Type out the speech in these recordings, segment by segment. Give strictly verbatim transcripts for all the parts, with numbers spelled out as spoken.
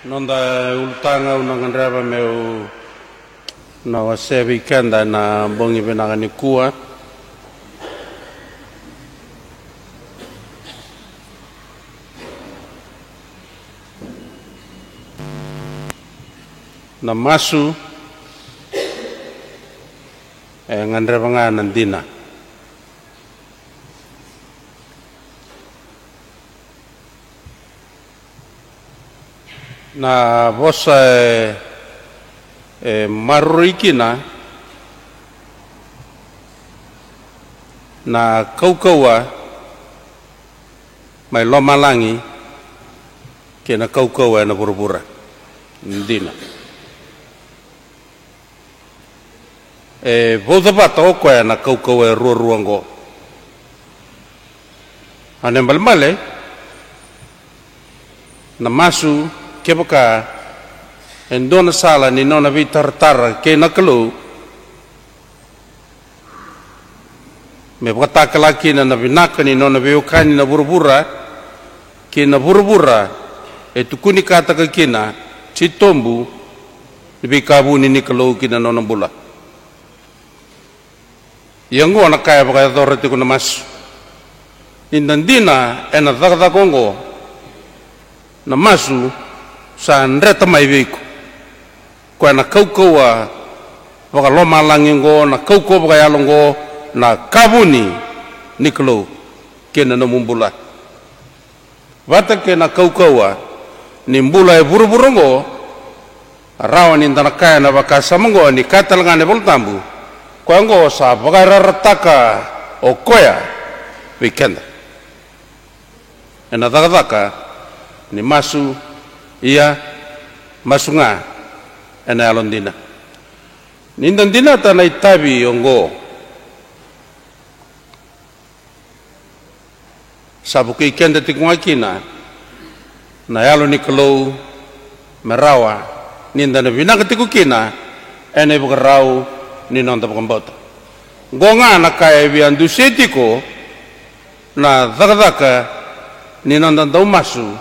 Noda ulutaga au na gadreva meu na wasea vei keda ena bogi vinaka nikua. Na masu e gadreva ga na dina. Na vosa e, e maroroi kina na kaukauwa mai lomalagi kei na kaukauwa ena vuravura. Dina. E vauca vata o koya na kaukauwa e ruarua oqo. A na ibalebale na masu, kevaka e dua na sala ni nona veitaratara kei na Kalou, me vakatakila kina na vinaka ni nona veiwekani na vuravura, kei na vuravura e tukunikataka kina titobu ni veika vuni ni Kalou ki na nona bula. Ia oqo na ka e vakayacora tiko na masu. Ni da dina ena cakacaka oqo, na masu sa dreta mai vei iko. Koya na kaukauwa vakalomalagi oqo, na kaukauwa vakayalo oqo, na ka vuni ni Kalou kei na nomu bula. Vata kei na kaukauwa ni bula e vuravura oqo, rawa ni da na kaya na vakasama oqo ni kaya tale ga na iVola Tabu, koya oqo sa vakayarayarataka o koya vei keda ena cakacaka ni masu, ia masu ga ena yalodina. Ni da dinata na itavi oqo, sa vukei keda tiko ga kina na Yalo ni Kalou me rawa ni da na vinaka tiko kina ena ivakarau ni noda vakabauta. Oqo ga na ka e via dusia tiko na cakacaka ni noda dau masu,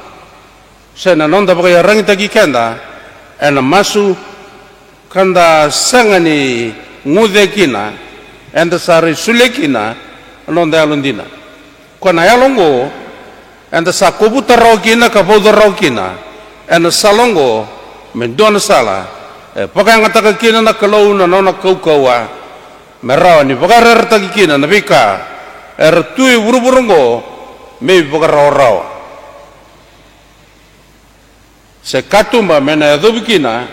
se na noda vakaiyaragitaki keda ena masu, ka da sega ni guce kina, eda sa rai solia kina na noda yalodina. Ko na yalo oqo eda sa kovuta rawa kina ka vauca rawa kina ena sala oqo, me dua na sala e vakayagataka kina na Kalou na nona kaukauwa, me rawa ni vakayarayarataki kina na veika era tu e vuravura oqo me ivakararawa, se katuba me na yacovi kina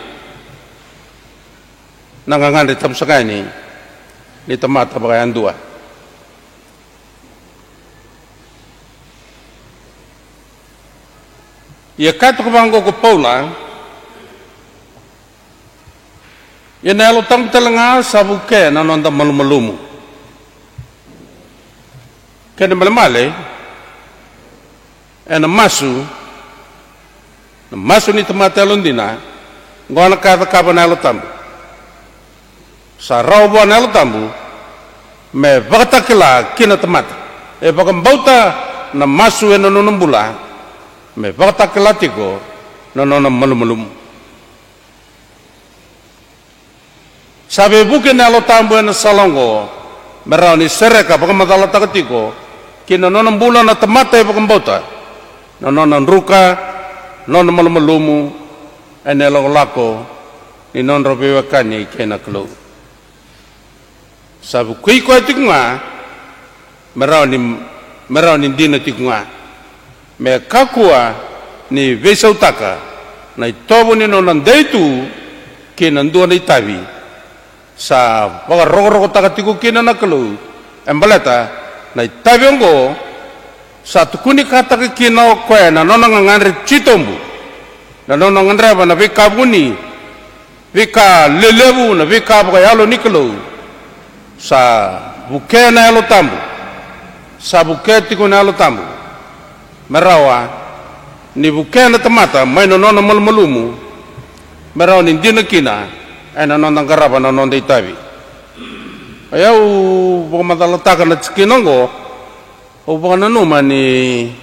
na gagadre tabu saka yani ni tamata vakayadua. Ia kaya toka vaqo ko Paula, ia na Yalo Tabu tale ga sa vukea na noda malumalumu. Kena malemale, ena masu, na masu ni tamata yalodina, oqo na ka e cakava na Yalo Tabu. Sa rawa vua na Yalo Tabu me vakatakila kina tamata e vakabauta na masu ena nona bula, me vakatakila tiko na nona malumalumu. Sa veivuke na Yalo Tabu ena sala oqo me rawa ni sereka vakamacalataka tiko ki na nona bula na tamata e vakabauta na nona druka, nona malumalumu ena ilakolako ni nodra veiwekani kei na Kalou. Sa vukei koya tiko ga me rawa ni, me rawa ni dina tiko ga, me kakua ni veisautaka na itovo ni nona dei tu ki na dua na itavi sa vakarokorokotaka tiko kina na Kalou. E baleta na itavi oqo sa tukunikataka kina o koya na nona gagadre titobu, na nona gadreva na veika vuni, veika lelevu, na veika vakayalo ni Kalou. Sa vukea na Yalo Tabu, sa vukea tiko na Yalo Tabu me rawa ni vukea na tamata mai na nona malumalumu, me rawa ni dina kina ena noda qarava na noda itavi. Ia au vakamacalataka na tikina oqo, au vakananuma ni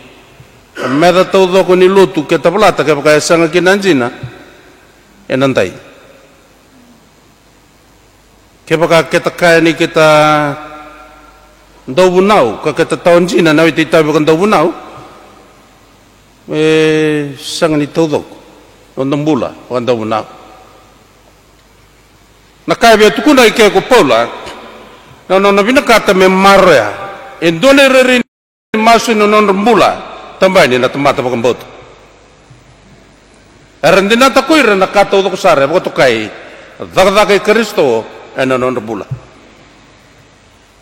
Na meca taucoko ni lotu keta volata, kevaka e sega kina na jina, ena dai. Kevaka keta kaya ni keta dauvunau ka keta tawa jina na veitaitavi vakadauvunau, e sega ni taucoko noda bula vakadauvunau. Na ka e via tukuna eke ko Paula, na nona vinakata me maroroya e dua na irairai ni masu ena nodra bula tabani na tamata vakabauta. Era dinata ko ira na ka taucoko sara e vakatokai na cakacaka i Karisito ena nodra bula.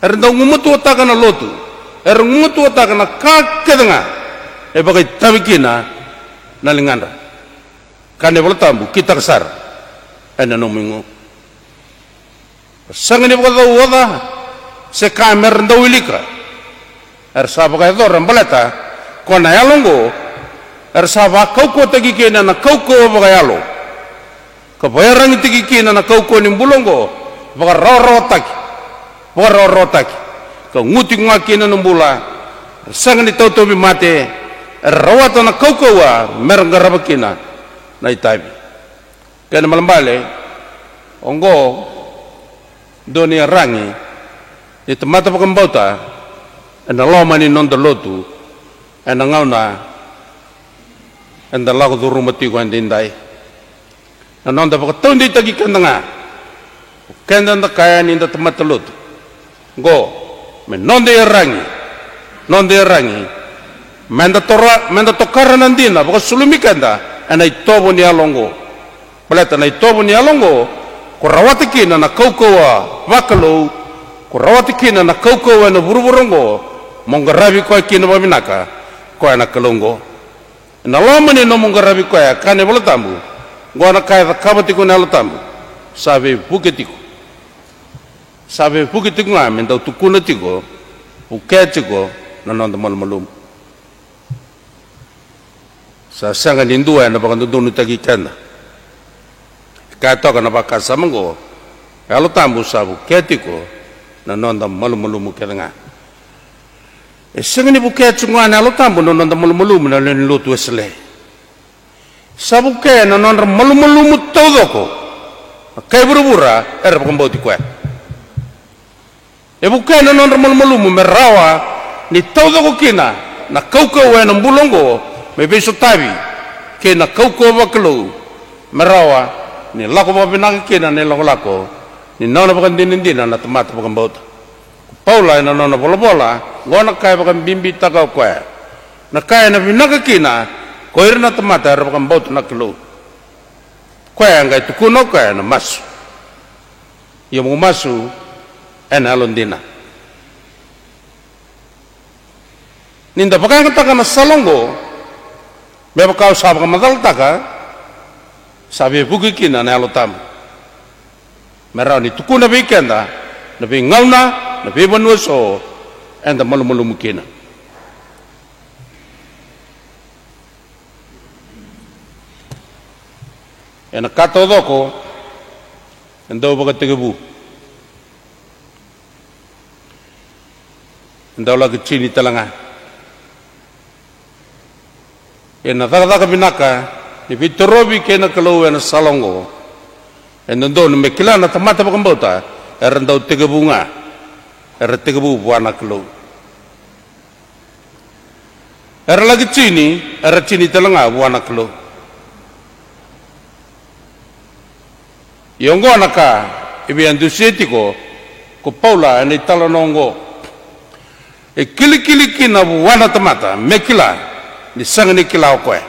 Era dau gumatuataka na lotu, era gumatuataka na ka kece ga e vakaitavi kina na ligadra. Ka na iVola Tabu kitaka sara ena nomu igu. Sega ni vakacauoca se ka mera dau wilika. Era sa vakayacora baleta ko na yalo oqo era sa vakaukauwataki kina na kaukauwa vakayalo, ka vakaiyaragitaki kina na kaukauwa ni bula oqo vakarawarawataki, vakarawarawataki, ka gu tiko ga kina na bula. Era sega ni tautauvimate, era rawata na kaukauwa mera qarava kina na itavi. Kena ibalebale, oqo dua na iyaragi ni tamata vakabauta ena loma ni noda lotu ena gauna eda lako curuma tiko edaidai. Na noda vakataudeitaki keda ga, o keda eda kaya ni da tamata lotu. Oqo me noda iyaragi, noda iyaragi meda toro, meda tokara na dina vakasulumi keda ena itovo ni yalo oqo. Baleta na itovo ni yalo oqo ko rawata kina na kaukauwa vakalou, ko rawata kina na kaukauwa ena vuravura oqo, mo qaravi koya kina vakavinaka, koya na Kalou oqo. Ena loma ni nomu qaravi koya, kaya na iVola Tabu, oqo na ka e cakava tiko na Yalo Tabu, sa veivuke tiko. Sa veivuke tiko ga me dau tukuna tiko, vukea tiko na noda malumalumu. Sa sega ni dua ena vakadodonutaki keda. E kaya toka na vakasama oqo, Yalo Tabu sa vukea tiko na noda malumalumu kece ga. E sega ni vukea tiko ga na Yalo Tabu na noda malumalumu na lewe ni lotu Wesele. Sa vukea na nodra malumalumu taucoko na kai vuravura era vakabauti koya. E vukea na nodra malumalumu me rawa ni taucoko kina na kaukauwa ena bula oqo, me veisotavi kei na kaukauwa vakalou, me rawa ni lako vakavinaka kina na ilakolako ni nona vakadinadina na tamata vakabauta. Paula ena nona volavola, oqo na ka e vakabibitaka o koya. Na ka ena vinaka kina ko ira na tamata era vakabauta na Kalou. Koya e qai tukuna o koya ena masu. Ia mo masu ena yalodina. Ni da vakayagataka na sala oqo, me vaka au sa vakamacalataka, sa veivuke kina na Yalo Tabu. Me rawa ni tukuna vei keda na veigauna, na veivanua eso eda malumalumu kina. Ena ka taucoko e dau vakatekivu, e dau laki tini tale ga. Ena cakacaka vinaka ni veitorovi kei na Kalou ena sala oqo, e dodonu me kila na tamata vakabauta era dau tekivu ga, era tekivu vua na Kalou. Era laki tini, era tini tale ga vua na Kalou. Ia oqo na ka e via dusia tiko ko Paula ena italanoa oqo. E kilikili kina vua na tamata me kila ni sega ni kila o koya.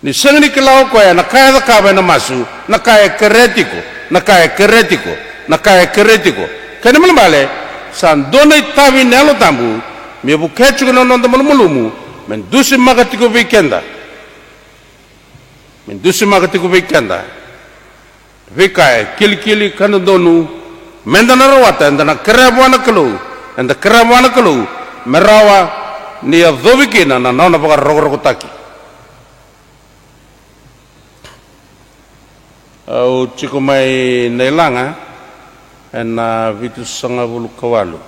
Ni sega ni kila o koya na ka e cakava ena masu, na ka e kerea tiko, na ka e kerea tiko, na ka e kerea tiko. Kena ibalebale, sa dua na itavi ni Yalo Tabu me vukea tiko na noda malumalumu, me dusimaka tiko vei keda. Me dusimaka tiko vei keda veika e kilikili ka dodonu meda na rawata, eda na kerea vua na Kalou, eda kerea vua na Kalou me rawa ni yacovi kina na nona vakarokorokotaki. Au tiko mai na ilaga ena vitusagavulu ka walu.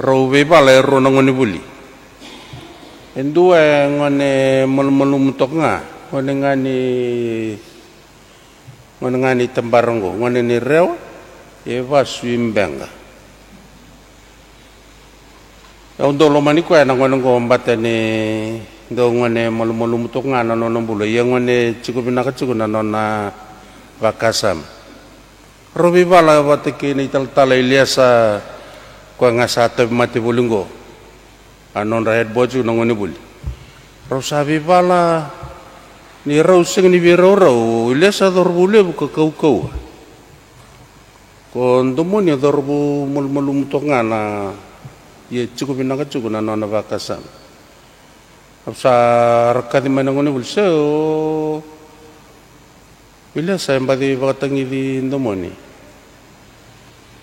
Rau veivala e rua na gonevuli. E dua e gone malumalumu toka ga, gone ga ni, gone ga ni tabara oqo, gone ni Rewa, e vasu i Beqa. Au dau lomani koya na gone oqo baleta ni dau gone malumalumu toka ga na nona bula, ia gone tiko vinaka tiko na nona vakasama. Rau veivala vata kei na italatala Iliesa, koya ga sa tauvimate voli oqo. A nodra head boy tiko na gonevuli. Rau sa veivala ni rau sega ni veiraurau, Iliesa cauravou levu ka kaukauwa. Ko Domoni a cauravou malumalumu toka ga na, ia tiko vinaka tiko na nona vakasama. Au sa rakaci mai na gonevuli, se o Iliesa e baci vakatagici Domoni.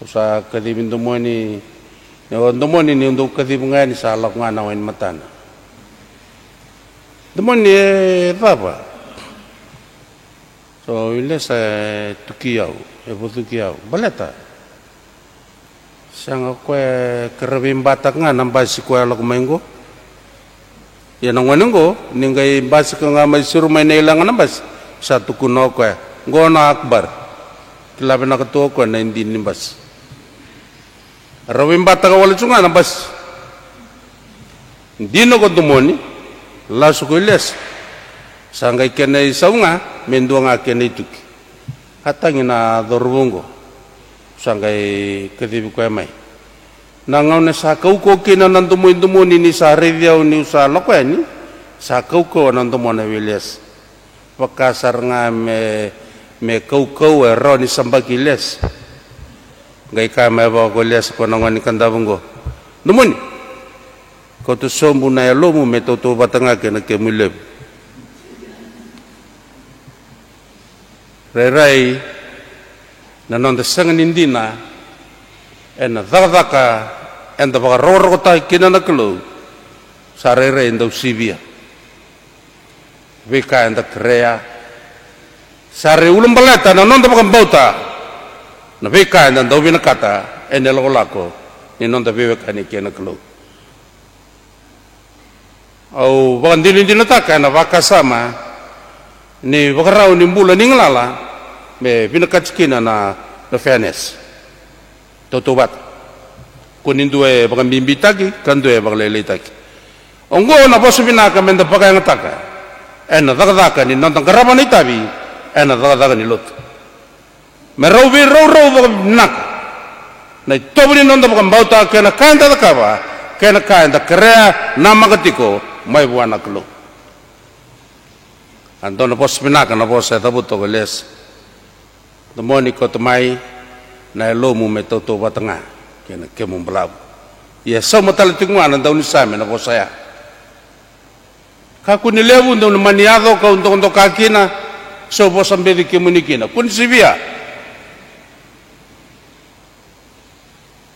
Au sa kacivi Domoni, o Domoni niu dau kacivi ga yani sa lako ga na wai ni matana. Domoni, e cava? So Iliesa e tuki au, e vucuki au. Baleta sega, o koya e kerea veibataka ga na basi koya lako mai oqo. Ia na gone oqo ni qai basika ga mai, siro mai na ilaga na basi, sa tukuna o koya, oqo na Akbar. Kila vinaka tu o koya na idini ni basi. Rau veibataka wale tu ga na basi. Dina ko Domoni, lasu ko Iliesa. Sa qai kena isau ga me dua ga kena ituki. A tagi na cauravou oqo, sa qai kacivi koya mai. Na gauna sa kaukauwa kina na domoidomoni ni sa raici au niu sa lako yani, sa kaukauwa na domona vei Iliesa. Vaka sara ga me, me kaukauwa, e rawa ni sabaki Iliesa. Qai kaya mai vaka ko Iliesa, ko na gone ni Kadavu oqo, Domoni, kauta sobu na yalomu me tautauvata ga kei na kemu ilevu. Rairai na noda sega ni dina ena cakacaka eda vakarokorokotaki kina na Kalou. Sa rairai dau sivia veika eda kerea. Sa rairai ulabaleta na noda vakabauta na veika eda dau vinakata ena ilakolako ni noda veiwekani kei na Kalou. Au vakadinadinataka ena vakasama ni vakarau ni bula ni galala me vinakati kina na, na fairness. Tautauvata. Ko ni dua e vakabibitaki, ka dua e vakalailaitaki. Oqo na vosa vinaka meda vakayagataka ena cakacaka ni noda qarava na itavi ena cakacaka ni lotu. Me rau veiraurau vakavinaka na itovo ni noda vakabauta kei na ka eda cakava, kei na ka eda kerea, namaka tiko mai vua na Kalou. A dua na vosa vinaka na vosa e cavuta ko Iliesa. Domoni, kauta mai na yalomu me tautauvata ga kei na kemu balavu. Ia sauma tale tiko ga na daunisame na vosa ya. Kakua ni levu, dou na mani yaco kau dokadoka kina, se au vosa beci kemuni kina. Kua ni sivia.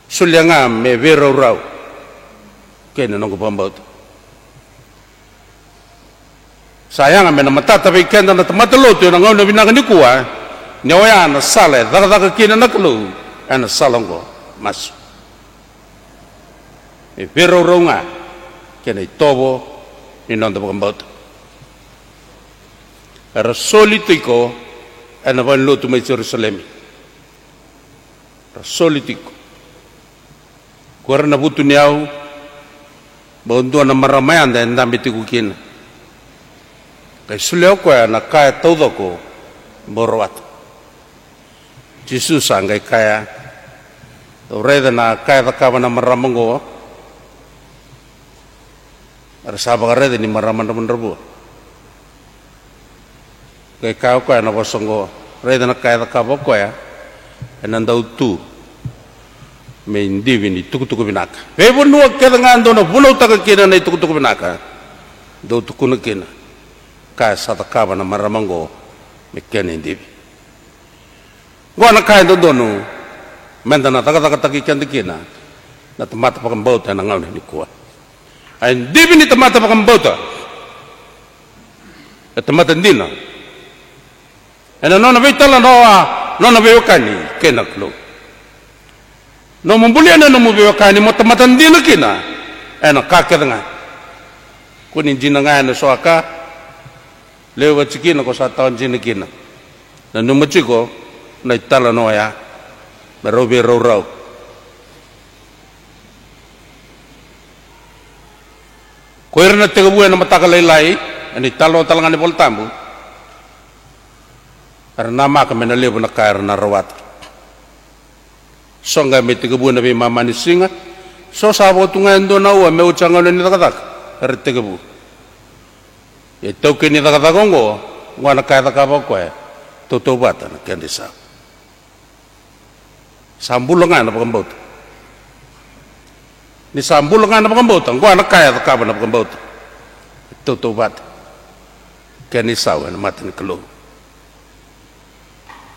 Solia ga me veiraurau kei na noqu vakabauta. Sa yaga me na matata vei keda na tamata lotu ena gauna vinaka nikua, ni oya na sala e cakacaka kina na Kalou ena sala oqo. Masu. E veiraurau ga kei na itovo ni noda vakabauta. Era soli tiko ena valenilotu mai Jerusalemi. Ra soli tiko. Ko ira na vutuniyau, bau dua na marama yada e dabe tiko kina. Qai solia o koya na ka e taucoko, bau rawata. Jisu sa qai kaya, dou raica na ka e cakava na marama oqo. Era sa vakaraica ni marama dravudravua. Qai kaya o koya na vosa oqo, raica na ka e cakava o koya, ena dau tu me idivi ni tukutuku vinaka. Veivanua kece ga dou na vunautaka kina na itukutuku vinaka, dou tukuna kina, ka e sa cakava na marama oqo me kena idivi. Oqo na ka e dodonu meda na cakacakataki keda kina na tamata vakabauta ena gauna nikua. A idivi ni tamata vakabauta, e tamata dina ena nona veitalanoa, nona veiwekani kei na Kalou. Nomu bulia na nomu veiwekani mo tamata dina kina ena ka kece ga. Ko ni dina ga ena so a ka, lewe vati kina ko sa tawa dina kina. Nanuma tiko na italanoa oya me rau veiraurau. Ko ira na tekivu ena mataka lailai ena italanoa tale ga ni Vola Tabu, era namaka me na levu na ka era na rawata. So ga me tekivu ena veimama ni siga, so sa vo tu ga e dua na aua me oti a gauna ni cakacaka era tekivu. E taukei ni cakacaka oqo, oqo na ka e cakava o koya, tautauvata na kena isau. Sa bula ga na vakabauta. Ni sa bula ga na vakabauta, oqo na ka e cakava na vakabauta. Tautauvata kena isau ena mata ni Kalou.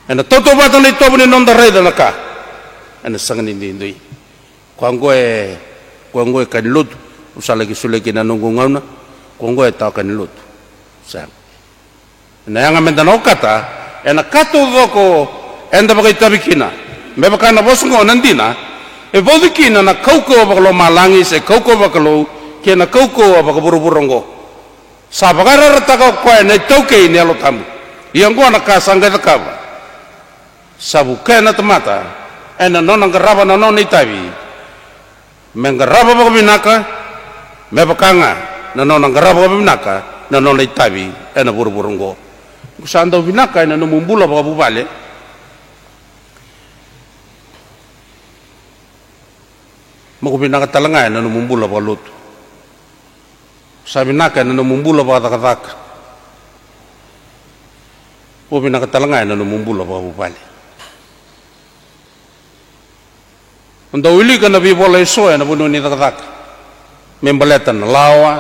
Ena tautauvata na itovo ni noda raica na ka. Ena sega ni duidui. Koya oqo e, koya oqo e ka ni lotu. Au sa laki solia kina na noqu gauna. Koya oqo e tawa ka ni lotu. Sega. Ena yaga meda na okata ena ka taucoko eda vakaitavi kina. Me vaka na vosa oqo na dina, e vauci kina na kaukauwa vakalomalagi se kaukauwa vakalou kei na kaukauwa vakavuravura oqo. Sa vakayarayarataka o koya na itaukei ni Yalo Tabu. Ia oqo na ka sa qai cakava. Sa vukea na tamata ena nona qarava na nona itavi. Me qarava vakavinaka, me vaka ga na nona qarava vakavinaka na nona itavi ena vuravura oqo. Ko sa dau vinaka ena nomu bula vakavuvale. Mo ko vinaka tale ga ena nomu bula vakalotu. Sa vinaka ena nomu bula vakacakacaka. Mo vinaka tale ga ena nomu bula vakavuvale. Mo dau wilika na veivola eso ena vanua ni cakacaka me baleta na lawa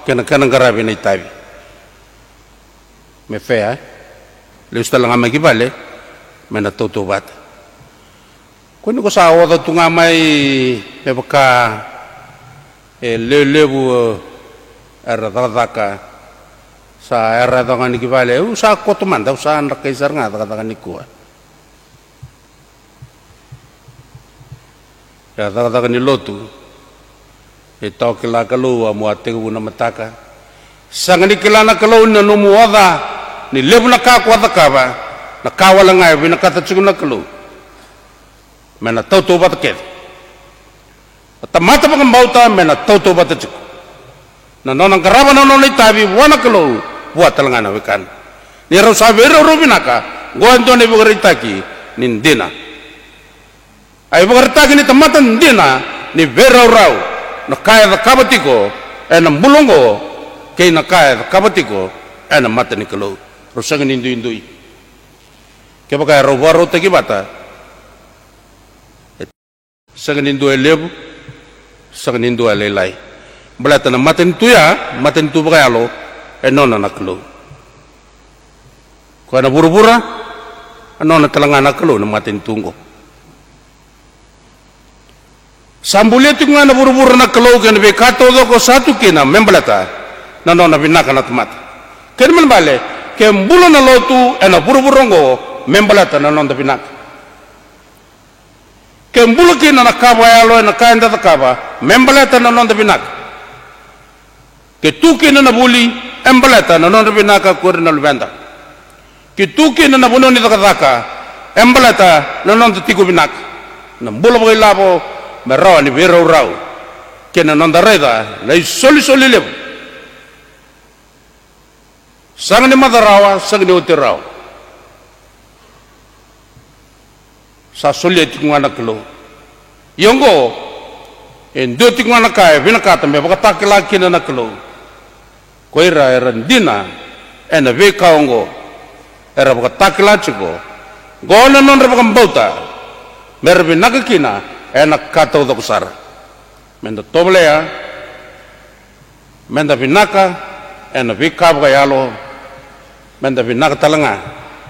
kei na kena qaravi na itavi. Me fea, e? Lesu tale ga mai ki vale me na tautauvata. Ko ni ko sa oca tu ga mai me vaka e lelevu era cakacaka, sa era yaco ga ni ki vale, au sa koto mada, au sa drakai sara ga cakacaka nikua. E a cakacaka ni lotu. E tawa kila Kalou a mo a tekivu na mataka. Sega ni kila na Kalou ni na nomu oca ni levu na ka ko a cakava. Na ka wale ga e vinakata tiko na Kalou me na tautauvata kece. Na tamata vakabauta me na tautauvata tiko. Na nona qarava na nona itavi vua na Kalou, vua tale ga na wekana. Ni rau sa veiraurau vinaka, oqo e dua na ivakaraitaki ni dina. A ivakaraitaki ni tamata dina ni veiraurau, na ka e cakava tiko ena bula oqo kei na ka e cakava tiko ena mata ni Kalou. Rau sega ni duidui. Kevaka e rau vakarautaki vata, sega ni dua e levu, sega ni dua e lailai. Baleta na matanitu ya, matanitu vakayalo, e nona na Kalou. Koya na vuravura, e nona tale ga na Kalou na matanitu oqo. Sa bulia tiko ga na vuravura na Kalou kei na veika taucoko sa tu kina me baleta na nona vinaka na tamata. Kena ibalebale, ke bula na lotu ena vuravura oqo me baleta na noda vinaka. Ke bula kina na ka vakayalo ena ka eda cakava me baleta na noda vinaka. Ke tu kina na vuli e baleta na nodra vinaka ko ira na luveda. Ke tu kina na vanua ni cakacaka e baleta na noda tiko vinaka. Na bula vakailavo me rawa ni veiraurau kei na noda raica na isolisoli levu. Sega ni maca rawa, sega ni oti rawa. Sa solia tiko ga na Kalou. Ia oqo e dua tiko ga na ka e vinakata me vakatakila kina na Kalou. Ko ira era dina ena veika oqo era vakatakila tiko. Oqo na nodra vakabauta me ra vinaka kina ena ka taucoko sara. Meda tovolea, meda vinaka ena veika vakayalo, meda vinaka tale ga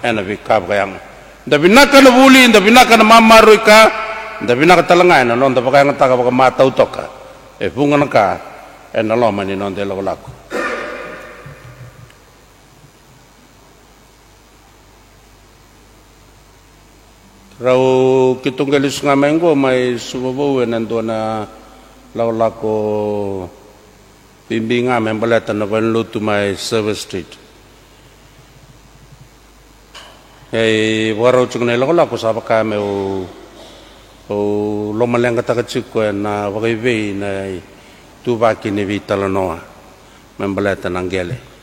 ena veika vakayago. Da vinaka na vuli, da vinaka na mamaroi ka, da vinaka tale ga ena noda vakayagataka vakamatau toka e vuqa na ka ena loma ni noda ilakolako. Rau keitou qai lesu ga mai qo mai Suva Vou ena dua na lakolako bibi ga me baleta na valenilotu mai Service Street. E vakarau tiko na ilakolako sa vaka meu, au lomaleqataka tiko ena vakaivei na ituvaki ni veitalanoa me baleta na qele.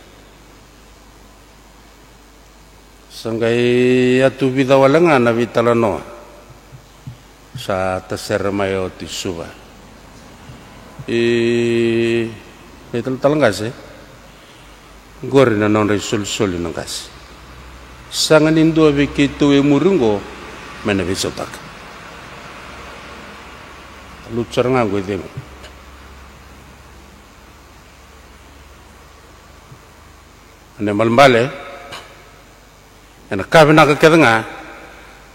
Sa qai yatu vica wale ga na veitalanoa sa tasere mai oti Suva. E, vei talatala qase, qori na nodra isolisoli na qase. Sega ni dua vei keitou e muri qo me na veisautaka. Lutu sara ga qo i cegu. Ena ibalebale, ena ka vinaka kece ga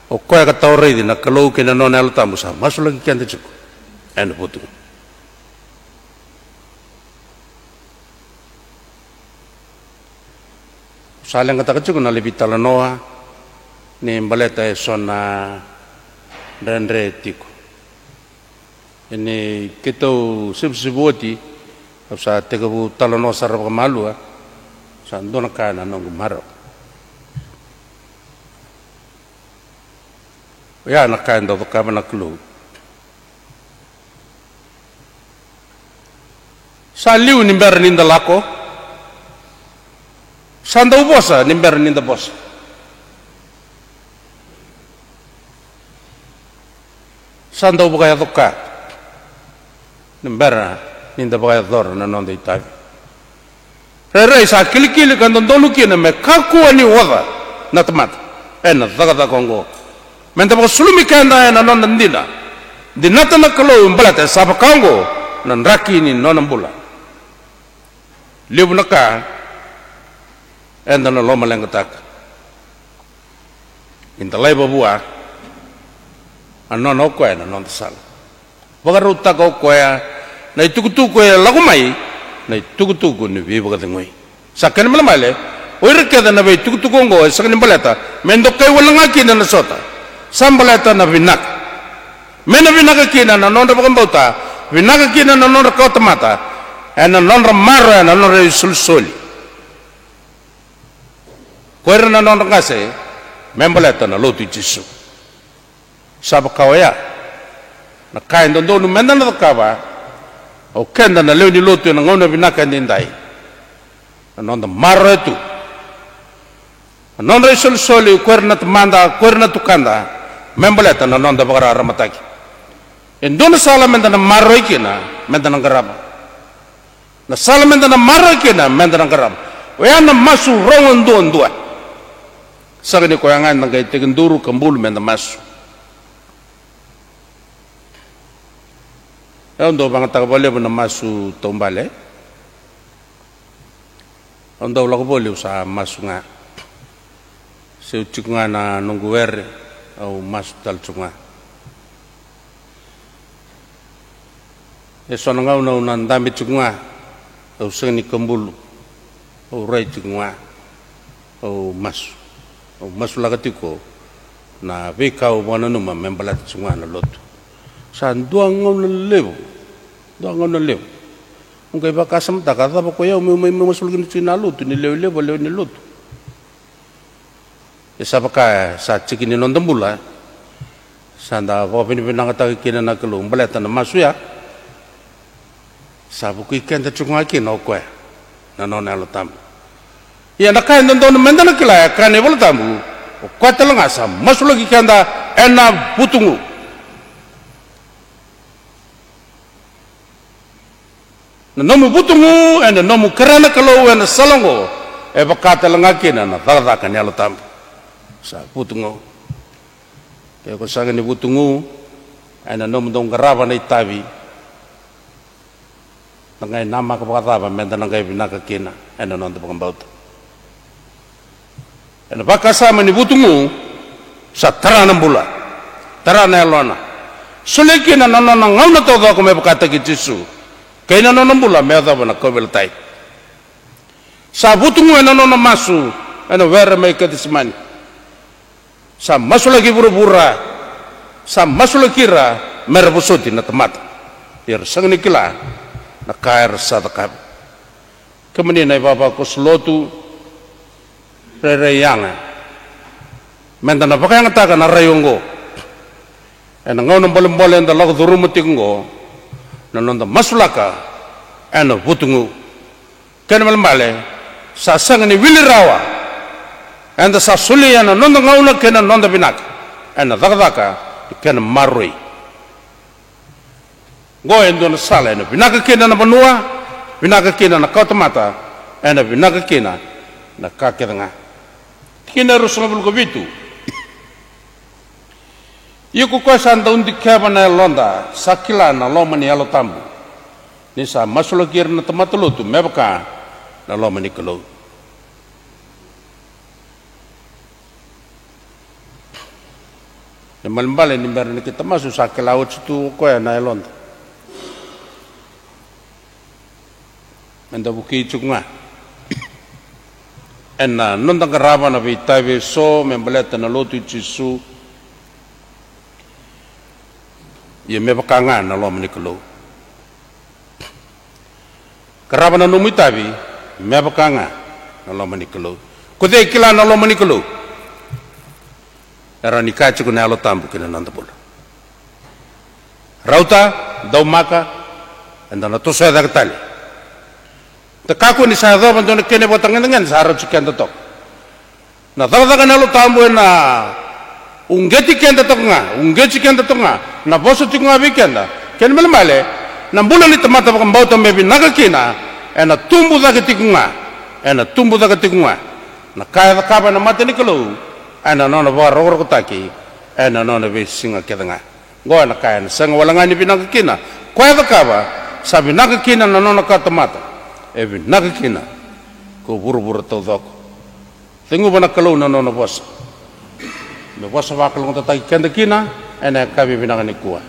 o koya ka tawa raici na Kalou kei na nona Yalo Tabu sa masulaki keda tiko ena vutugu. Sa leqataka tiko na lai veitalanoa ni baleta eso na dredre tiko. Ia ni keitou sevusevu oti, au sa tekivu talanoa sara vakamalua, sa dua na ka na noqu marau. Oya na ka e dau cakava na Kalou. Sa liu ni bera ni da lako, sa dau vosa ni bera ni da vosa. Sa dau vakayaco ka ni bera ni da vakayacora na noda itavi. Rairai sa kilikili ka dodonu kina me kakua ni oca na tamata ena cakacaka oqo. Me da vakasulumi keda ena noda dina. Dinata na Kalou baleta e sa vaka oqo na draki ni nona bula. Levu na ka eda na lomaleqataka. Ni da laiva vua, a nona o koya na noda sala. Vakarautaka o koya na itukutuku e lako mai, na itukutuku ni veivakacegui. Sa kena malemale, o ira kece na veitukutuku oqo e sega ni baleta me dokai wale ga kina na sota. Sa baleta na vinaka. Me na vinaka kina na nodra vakabauta, vinaka kina na nodra kawatamata, ena nodra maroroya na nodra isolisoli. Ko ira na nodra qase me baleta na lotu i Jisu. Sa vaka oya na ka e dodonu meda na cakava, o keda na lewe ni lotu ena gauna vinaka edaidai. Na noda maroroya tu na nodra isolisoli ko ira na tamada, ko ira na tukada, me baleta na noda vakararamataki. E dua na sala meda na maroroi kina, meda na qarava. Na sala meda na maroroi kina, meda na qarava, oya na masu rogo duadua. Sega ni koya ga eda qai tekiduru ka bulu meda masu. Au dau vagataka vakalevu na masu taubale. Au dau lako voli au sa masu ga. Se au tiko ga na noqu were, au masu tale tiko ga. E so na gauna au na dabe tiko ga, au sega ni kabulu, au rai tiko ga, au masu. Au masulaka tiko na veika au vakananuma me baleta tiko ga na lotu. Sa dua gauna levu, dua gauna levu. Au qai vakasamataka, a cava ko i au meu mai masulaki na tiki na lotu, ni lewe levu a lewe ni lotu. E sa vaka sa tiki ni noda bula. Sa da vakavinavinakataka kina na Kalou baleta na masu ya. Sa vukui keda tiko ga kina o koya na nona Yalo Tabu. Ia na ka e dodonu meda na kila, e kaya na iVola Tabu, o koya tale ga sa masulaki keda ena vutugu. Na nomu vutugu ena nomu kerea na Kalou ena sala oqo, e vaka tale ga kina na cakacaka ni Yalo Tabu. Sa vutugu. Ke ko sega ni vutugu ena nomu dau qarava na itavi, na qai namaka vakacava meda na qai vinaka kina ena noda vakabauta? Ena vakasama ni vutugu sa tara na bula, tara na yalona, solia kina na nona gauna taucoko me vakataki Jisu kei na nona bula me yacova na kauveilatai. Sa vutugu ena nona masu ena were mai Kecisemani. Sa masulaki vuravura Sa masulaki ira me ra vosoti na tamata, ia era sega ni kila na ka era sa cakava. Kemuni na ivavakoso lotu, rairai yaga, meda na vakayagataka na rai oqo ena gauna bolebole eda lako curuma tiko oqo, na noda masulaka ena vutugu. Kena ibalebale, sa sega ni wili rawa, eda sa solia na noda gauna kei na noda vinaka ena cakacaka ni kena maroroi. Oqo e dua na sala ena vinaka kina na vanua, vinaka kina na kawatamata, ena vinaka kina na ka kece ga. Tikina e ruasagavulu ka vitu. Ia ko koya sa dau dikeva na yaloda sa kila na loma ni Yalo Tabu, ni sa masulaki ira na tamata lotu me vaka na loma ni Kalou. Na ibalebale ni bera ni keda masu, sa kila oti tu o koya na yaloda. Meda vukei tiko ga ena noda qarava na veitavi eso me baleta na lotu i Jisu. Ia me vaka ga na loma ni Kalou. Qarava na nomu itavi me vaka ga na loma ni Kalou. Ko cei e kila na loma ni Kalou? E rawa ni kaya tiko na Yalo Tabu ki na noda bula. Rauta, daumaka, eda na tosoya cake tale. Da kakua ni sa yacova dua na kena ivakatagedegede, sa rauti keda toka. Na cakacaka na Yalo Tabu ena uqeti keda toka ga, uqeti keda toka ga, na vosa tiko ga vei keda. Kena ibalebale, na bula ni tamata vakabauta me vinaka kina, ena tubu cake tiko ga, ena tubu cake tiko ga. Na ka e cakava ena mata ni Kalou, ena nona vakarokorokotaki ena nona veisiga kece ga. Oqo ena ka ena sega wale ga ni vinaka kina. Koya e cakava, sa vinaka kina na nona kawatamata, e vinaka kina ko vuravura taucoko. Ceguva na Kalou na nona vosa me vosa vakalougatataki keda kina ena yakavi vinaka nikua.